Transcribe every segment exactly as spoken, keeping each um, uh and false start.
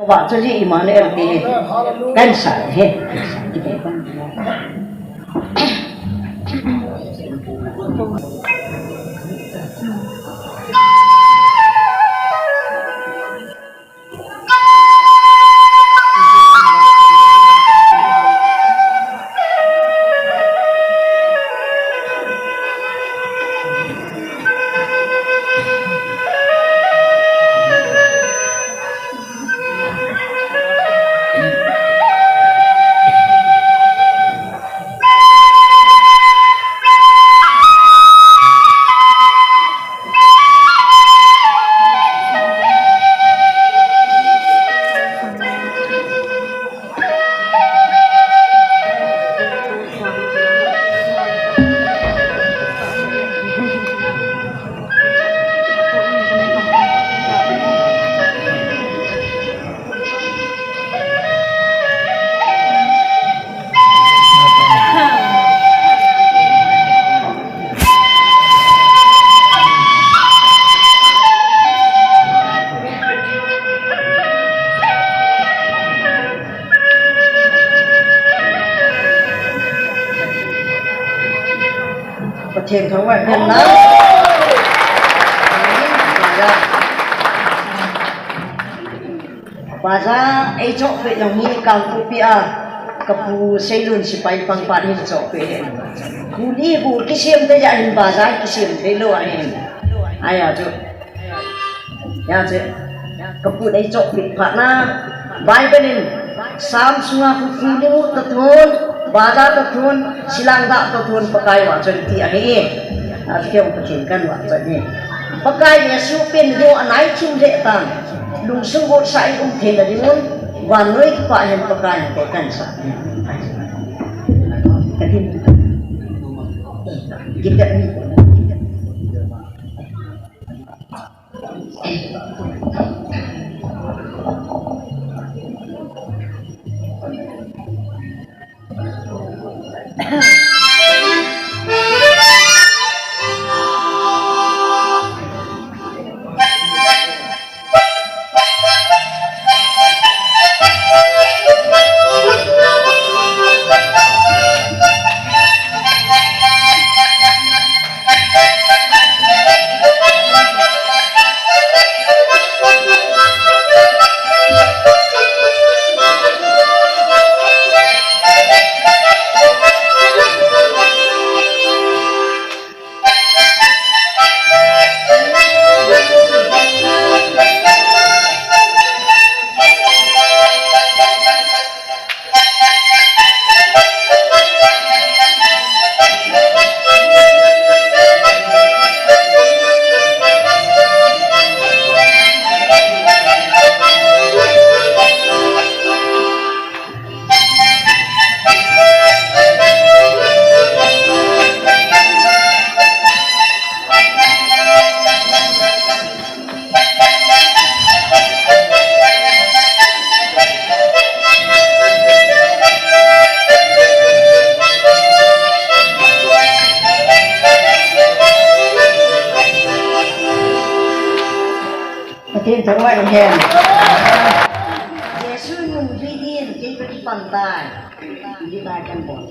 Vahchoi ji Immanuel ti hi. Kan sa hi. Pathen thangvah hen lang. Bazaar ei chohpeh jong hi Kangpokpi a, ka pu Seilun Sipai pang pa hin chohpeh ahi. Kuli bu kisem te ja hin bazaar kisem thei lou ahin. Ahi a chu. Ahi a chu. Ka pu nei chohpeh phat na. Bible in Sam sunga khu kuli mu ta thon, bazaar ta thon, silang dah ta thon, Pakai vahchoi ti ahi. A chu kei Pathen kan vahchoi ahi. Pakai Jesu pen ho anai thim le tan. Lungsung bohsah in um theina dingun, vannoi kipah hen Pakai in te kan sa. Ka tin. Gita ni. Pathen thangvah in hen. Jesu nungjui din kei kakipan tai. Hiti tai kan bol.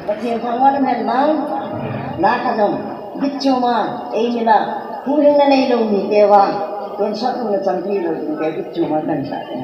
Pathen thangvah in hen lang, la khat jong, git choma, eimi la, Huhhingna neilou mite vang, tonsot nungna chanpi lou ding te, hichu ma kahin sah e.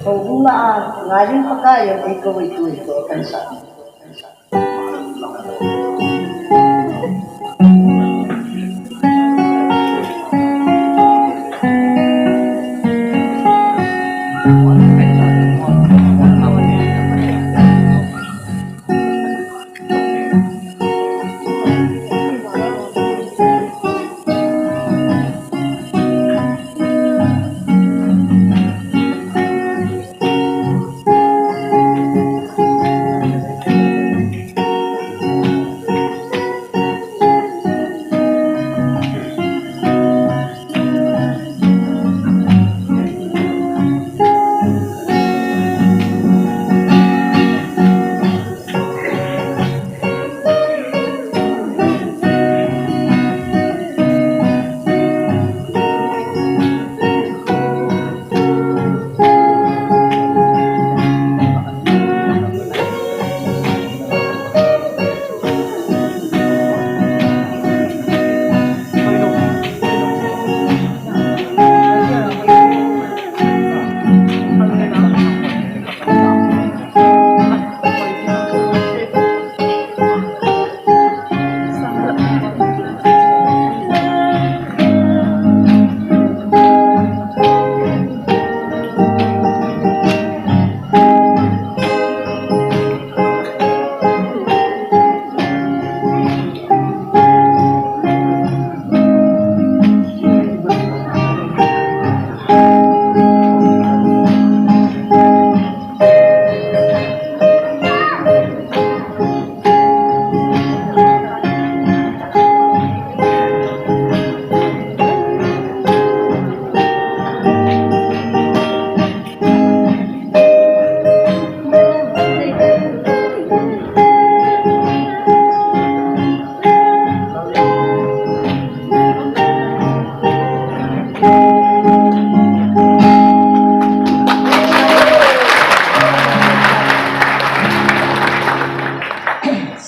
Houbung lah a, ngai ding Pakai jong eikou, eikou, eikou kahin sah.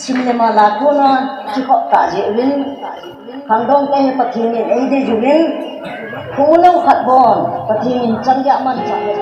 Sim le mala kona kikhop tah jeh uvin, khangdong te hi Pathen in eidei uvin, Khumu lou khat bon, Pathen in chan geiya amanchah hen.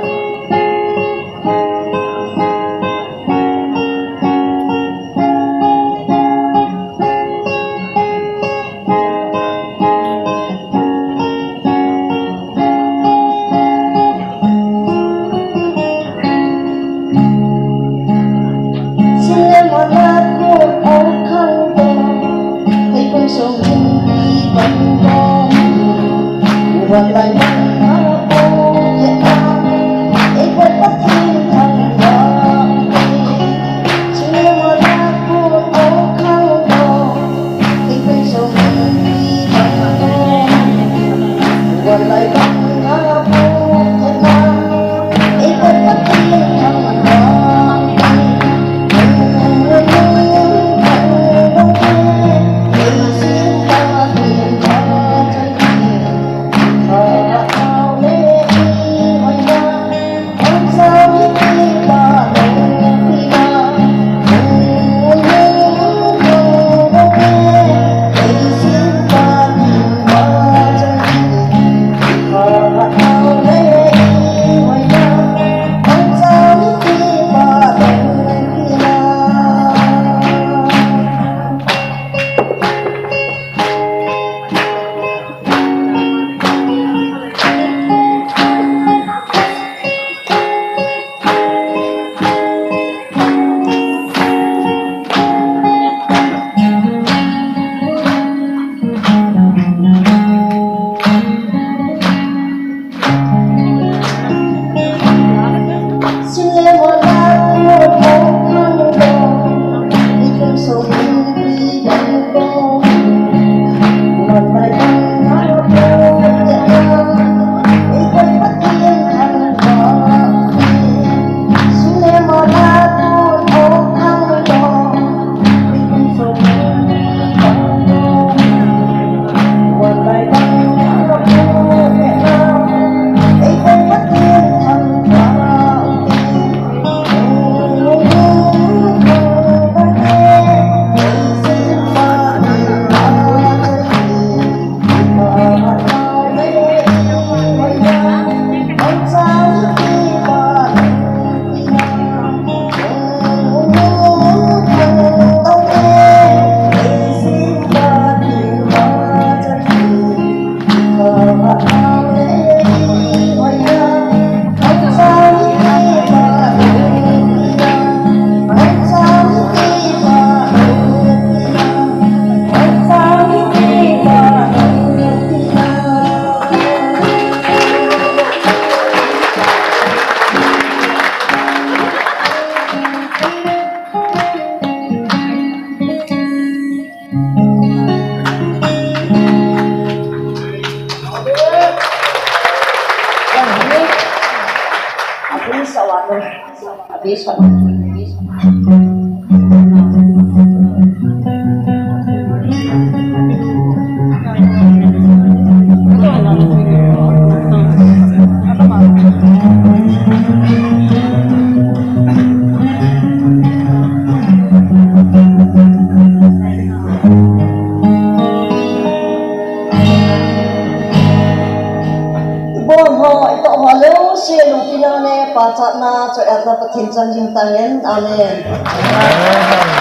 Ibon ho, itoh ho jouse, lungpina le pachatna, choi-atna Pathen chang jing tahen. Amen.